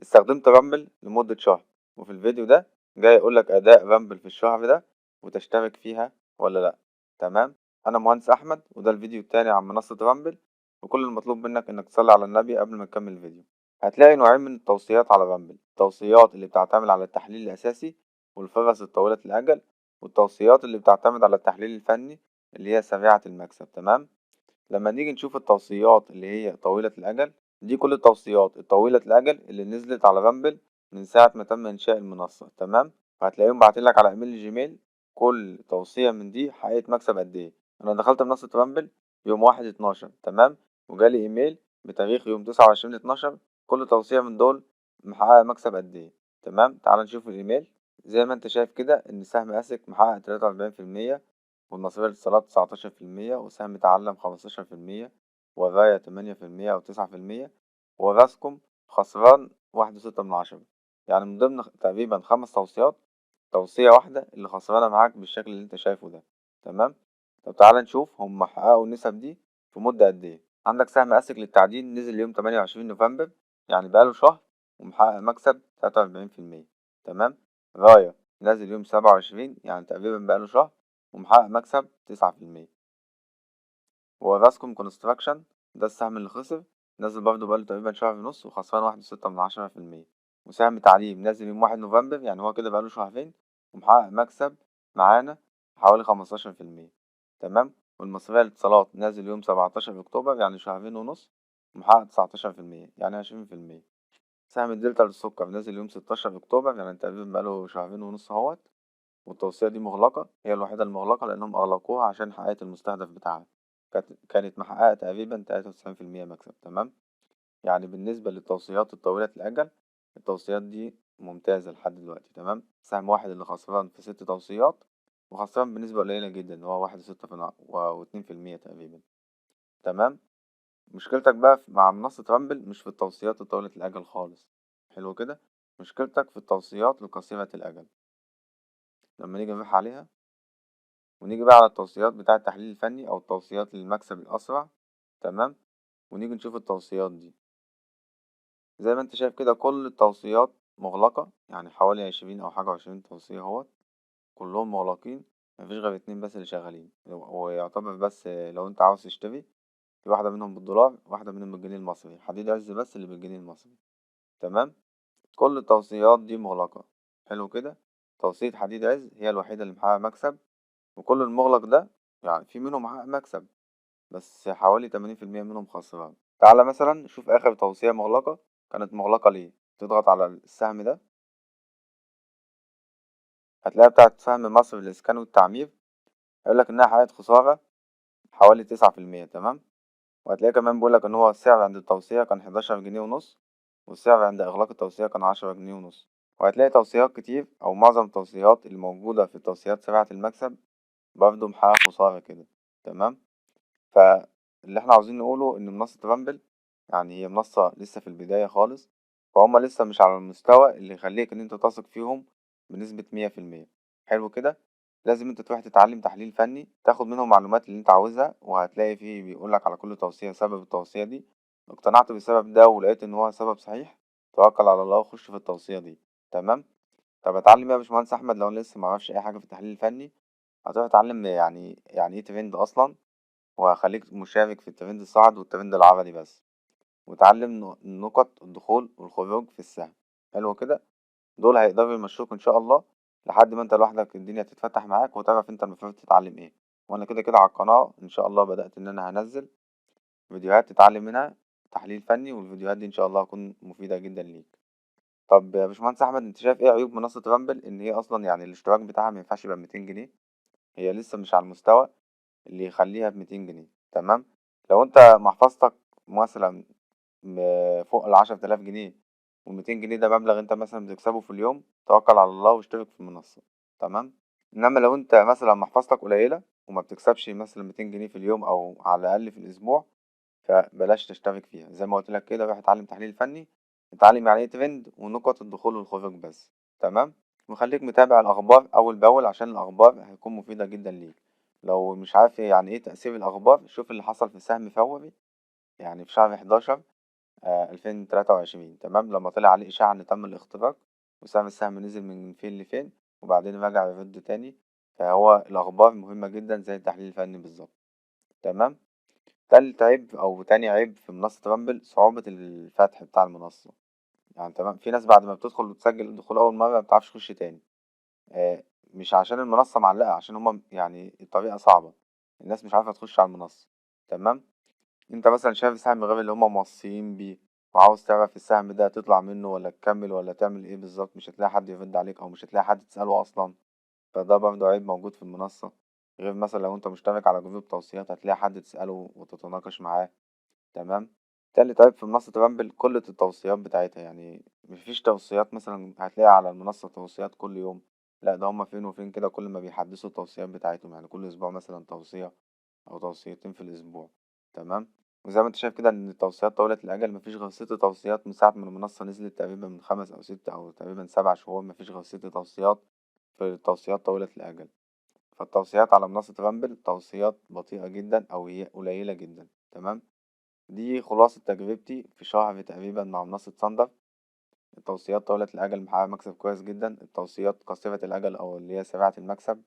استخدمت رامبل لمدة شهر، وفي الفيديو ده جاي اقولك اداء رامبل في الشهر ده وتشترك فيها ولا لا. تمام، انا مهندس احمد وده الفيديو التاني عن منصة رامبل، وكل المطلوب منك انك تصلي على النبي قبل ما تكمل الفيديو. هتلاقي نوعين من التوصيات على رامبل: التوصيات اللي بتعتمد على التحليل الاساسي والفرص الطويلة الاجل، والتوصيات اللي بتعتمد على التحليل الفني اللي هي سريعة المكسب. تمام، لما نيجي نشوف التوصيات اللي هي طويلة الأجل، دي كل التوصيات الطويلة الأجل اللي نزلت على رامبل من ساعة ما تم إنشاء المنصة. تمام، وهتلاقيهم باعتين لك على إيميل الجيميل كل توصية من دي حققت مكسب قد إيه. أنا دخلت منصة رامبل يوم 1/12، تمام، وجالي إيميل بتاريخ يوم 29/12 كل توصية من دول محققة مكسب قد إيه. تمام، تعال نشوف الإيميل. زي ما أنت شايف كده إن سهم أسك محقق تلاتة وأربعين في المية، والمصرية للاتصالات تسعتاشر في المية، وسهم تعلم خمستاشر في المية، ورايا تمانية في المية أو تسعة في المية، وراسكوم خسران واحد وستة من عشرة. يعني من ضمن تقريبا 5 توصيات، توصية واحدة اللي خسرانة معاك بالشكل اللي انت شايفه ده. تمام، طب تعالى نشوف هم حققوا النسب دي في مدة قد ايه. عندك سهم أسك للتعدين نزل يوم 28 نوفمبر، يعني بقاله شهر ومحقق مكسب تلاتة وأربعين في المية. تمام، رايا نازل يوم 27، يعني تقريبا بقاله شهر ومحقق مكسب تسعة في المية. وراسكوم كونستراكشن ده السهم اللي خسر، نازل برضه بقاله تقريبا شهر ونص وخسران واحد وستة من عشرة في المية. وسهم تعليم نازل يوم 1 نوفمبر، يعني هو كده بقاله شهرين ومحقق مكسب معانا حوالي خمستاشر في المية. تمام، والمصرية للاتصالات نازل يوم 17 أكتوبر، يعني شهرين ونص ومحقق تسعتاشر في المية، يعني عشرين في المية. سهم الدلتا للسكر نازل يوم 16 أكتوبر، يعني تقريبا بقاله شهرين ونص اهوت، والتوصية دي مغلقة، هي الوحيدة المغلقة لأنهم أغلقوها عشان حققت المستهدف بتاعها، كانت محققة تقريبا تلاتة وتسعين في المية مكسب. تمام، يعني بالنسبة للتوصيات الطويلة الأجل التوصيات دي ممتازة لحد دلوقتي. تمام، سهم واحد اللي خسران في 6 توصيات وخسران بنسبة قليلة جدا اللي هو واحد وستة في واتنين في المية تقريبا. تمام، مشكلتك بقى مع منصة رامبل مش في التوصيات الطويلة الأجل خالص، حلو كده، مشكلتك في التوصيات القصيرة الأجل. لما نيجي نروح عليها ونيجي بقى على التوصيات بتاع التحليل الفني أو التوصيات للمكسب الأسرع. تمام، ونيجي نشوف التوصيات دي. زي ما انت شايف كده كل التوصيات مغلقة، يعني حوالي 20 أو حاجة وعشرين توصية اهوت كلهم مغلقين، مفيش غير 2 بس اللي شغالين، ويعتبر بس لو انت عاوز تشتري في واحدة منهم بالدولار واحدة منهم بالجنيه المصري، حديد عز بس اللي بالجنيه المصري. تمام، كل التوصيات دي مغلقة، حلو كده. توصية حديد عز هي الوحيدة اللي محققة مكسب، وكل المغلق ده يعني في منهم محقق مكسب بس حوالي تمانين في المية منهم خسران. تعالى مثلا شوف آخر توصية مغلقة كانت مغلقة ليه، تضغط على السهم ده هتلاقيها بتاعت سهم مصر للإسكان والتعمير، هيقولك إنها حققت خسارة حوالي تسعة في المية. تمام، وهتلاقيه كمان بيقولك إن هو السعر عند التوصية كان حداشر جنيه ونص، والسعر عند إغلاق التوصية كان 10 جنيه ونص. وهتلاقي توصيات كتير أو معظم التوصيات اللي موجودة في التوصيات سريعة المكسب برضه محققة خسارة كده. تمام، فاللي احنا عاوزين نقوله إن منصة رامبل يعني هي منصة لسه في البداية خالص، فهم لسه مش على المستوى اللي يخليك إن أنت تثق فيهم بنسبة مية في المية. حلو كده، لازم أنت تروح تتعلم تحليل فني، تاخد منهم معلومات اللي أنت عاوزها، وهتلاقي فيه بيقولك على كل توصية سبب التوصية دي. اقتنعت بالسبب ده ولقيت إن هو سبب صحيح، توكل على الله وخش في التوصية دي. تمام، طب اتعلم ايه يا باشمهندس احمد لو انا لسه ما اعرفش اي حاجه في التحليل الفني؟ هتروح تتعلم يعني ايه ترند اصلا، وهخليك مشارك في الترند الصاعد والترند العرضي بس، وتعلم نقط الدخول والخروج في السهم. حلو كده، دول هيقدروا يمشوك ان شاء الله لحد ما انت لوحدك الدنيا تتفتح معاك وتعرف انت المفروض تتعلم ايه. وانا كده كده على القناه ان شاء الله بدات ان انا هنزل فيديوهات تتعلم منها تحليل فني، والفيديوهات دي ان شاء الله هتكون مفيده جدا ليك. طب يا باشمهندس احمد انت شايف ايه عيوب منصه رامبل؟ ان هي اصلا الاشتراك بتاعها ما ينفعش يبقى 200 جنيه، هي لسه مش على المستوى اللي يخليها ب 200 جنيه. تمام، لو انت محفظتك مثلا فوق ال 10000 جنيه، وميتين جنيه ده مبلغ انت مثلا بتكسبه في اليوم، توكل على الله واشترك في المنصة. تمام، انما لو انت مثلا محفظتك قليلة وما بتكسبش مثلا 200 جنيه في اليوم او على الاقل في الاسبوع، فبلاش تشترك فيها. زي ما قلت لك كده، روح اتعلم تحليل فني، اتعلم يعني ايه ترند ونقط الدخول والخروج بس. تمام، وخليك متابع الاخبار اول باول عشان الاخبار هتكون مفيدة جدا ليك. لو مش عارف يعني ايه تأثير الاخبار، شوف اللي حصل في سهم فوري في شهر 11 2023، تمام؟ لما طلع عليه إشاعة إن تم الاختراق وسعر السهم نزل من فين لفين وبعدين رجع يرد تاني. فهو الأخبار مهمة جدا زي التحليل الفني بالظبط، تمام؟ تالت عيب أو تاني عيب في منصة رامبل صعوبة الفتح بتاع المنصة، يعني تمام. في ناس بعد ما بتدخل وتسجل الدخول أول مرة ما بتعرفش تخش تاني، مش عشان المنصة معلقة، عشان هما يعني الطريقة صعبة، الناس مش عارفة تخش على المنصة، تمام؟ انت مثلا شايف سهم غير اللي هما موصيين بيه وعاوز تعرف السهم ده تطلع منه ولا تكمل ولا تعمل ايه بالظبط، مش هتلاقي حد يرد عليك او مش هتلاقي حد تسأله اصلا. فده برضه عيب موجود في المنصة. غير مثلا لو انت مشترك على group توصيات هتلاقي حد تسأله وتتناقش معاه، تمام؟ تالت عيب في منصة رامبل قلة التوصيات بتاعتها، يعني مفيش توصيات مثلا هتلاقي على المنصة توصيات كل يوم، لا ده هما فين وفين كده كل ما بيحدثوا التوصيات بتاعتهم، يعني كل اسبوع مثلا توصية او توصيتين في الاسبوع، تمام؟ وزي ما انت شايف كده ان التوصيات طويلة الاجل مفيش غير 6 توصيات من ساعة ما المنصة نزلت تقريبا من 5 او 6 او تقريبا 7 شهور، مفيش غير 6 توصيات في التوصيات طويلة الاجل. فالتوصيات على منصة رامبل توصيات بطيئة جدا او هي قليلة جدا، تمام؟ دي خلاصة تجربتي في شهر تقريبا مع منصة ثاندر. التوصيات طويلة الأجل محققة مكسب كويس جدا، التوصيات قصيرة الأجل أو اللي هي سريعة المكسب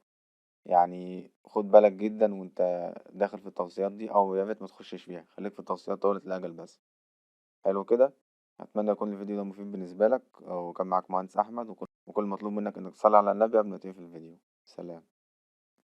يعني خد بالك جدا وانت داخل في التوصيات دي، أو يا ريت ما تخشش فيها، خليك في التوصيات طويلة الأجل بس. حلو كده، أتمنى يكون الفيديو ده مفيد بالنسبة لك، وكان معاك مهندس أحمد، وكل مطلوب منك إنك تصلي على النبي قبل ما تقفل الفيديو. سلام.